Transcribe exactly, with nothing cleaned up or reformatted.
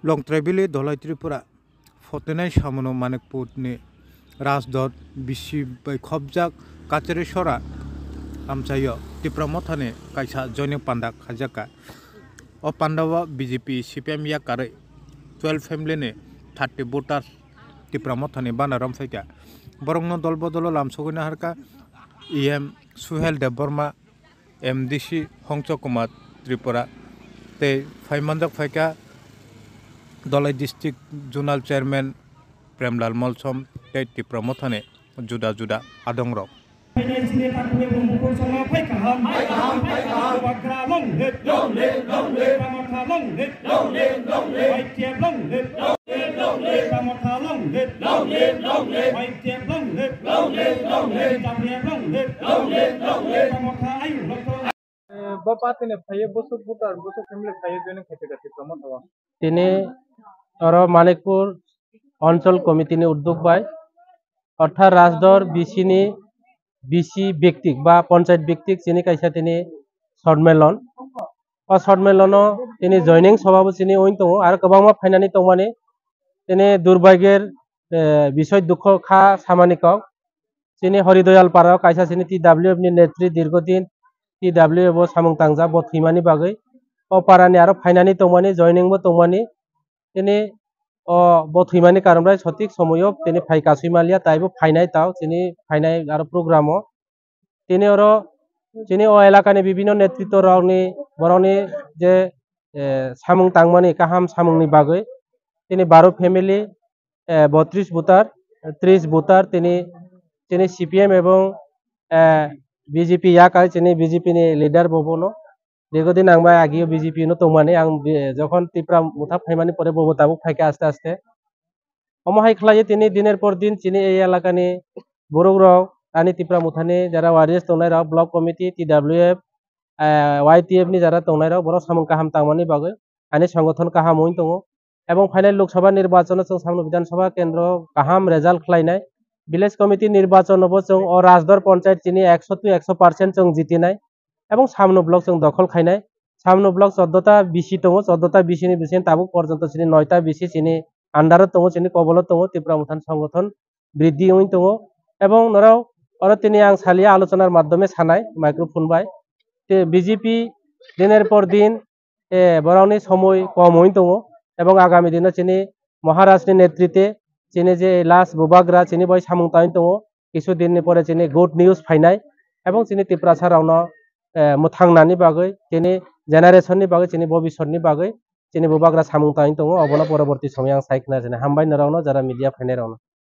Longtraibili Dholai Tripura, Photonai Samono Manikpurni Rajdor bisi bai khopjak Kacharisora amchaio Tipra Mothani kaisa joining panda khaijakha. O pandao B J P C P M yakarwi twelve family ni thirty voters Tipra Mothani bana romsai kha. Borokno dol bodolo lamsogwi naharkha E M Suhel Debbarma, M D C Hongchok Kumar Tripura tei phaimanjak phaikha Dholai District Zonal Chairman Premlal Molsom tei Tipra Mothani juda juda adongrok. Bo party ni phaiwi bwswk voter, bwswk family phaiwi joining khaitokha Tipra Motha o. Tini oro Manikpur Anchal Committee ni uddog bai, orthat Rajdor B C ni B C biktik ba panchayat biktik chini kaisa tini sonmelon. O sonmelono tini joining sobha bo chini wng tongo, aro kwbangma phainani tongmani. Tini durbagir, eh, bisoi dukho kha samani kok. Chini Horidoyal Para o kaisa chini T W F ni netri dirghodin T W F o samung tangjak bo thwimani bagwi. O para ni aro phainani tongmani, joining bo tongmani. Tini o bo thwimani karon bai sothik somoio tini phai kasui manliya, taibo phainai tao chini phainai aro program o. Tini oro chini o elakani bibino netritto rokni borokni je, eh, samung tangmani kaham samungni bagwi tini baro family, eh, botris voter, tris voter tini, tini C P M ebong, eh, B J P yakai chini B J P ni leader bo bono. Dirghodin ang bai agio B J P no tongmani, ang bi-, jokhon Tipra Motha phaimani pore bobo tabuk phaikha aste aste. Omo hai khlaiwi tini diner por din chini ei elakani borok rok, ani Tipra Mothani jara warriors tongnai rok, block committee, T W F, eh, Y T F ni jara tongnai rok, borok samung kaham tangmani bagwi ani songothon kaham wng tongo. Ebong phainai Lok Sabha nirbachon o chwng samno Bidhan Sabha kendro kaham result khlainai. Village committee nirbachon o bo chwng o Rajdor Panchayat chini ekso to ekso percent chwng jitinai. Ebong samno block chwng dokhol khainai. Samno block choddo ta B C tongo, choddo ta B C ni bising tabuk porjonto chini noita B C chini under o tongo, chini kobolo tongo, Tipra Mothan songothon briddi wngwi tongo. Ebong norok oro tini ang saliya alochonar maddhome sanai microphone bai. Te B J P diner por din, eh, borokni somoi kom wngwi tongo. Ebong agami dino chini Maharaj ni netrite chini je last bubagra chini bai samung tangwi tongo. Kisu din ni pore chini good news phainai. Ebong chini Tiprasa rokno, eh, mwthangnani bagwi, chini generation ni bagwi, chini bobiswt ni bagwi chini bubagra samung tangwi tongo. Obono poroborti somoyo ang sai khna sini. Hambai norokno jara media phainai rokno.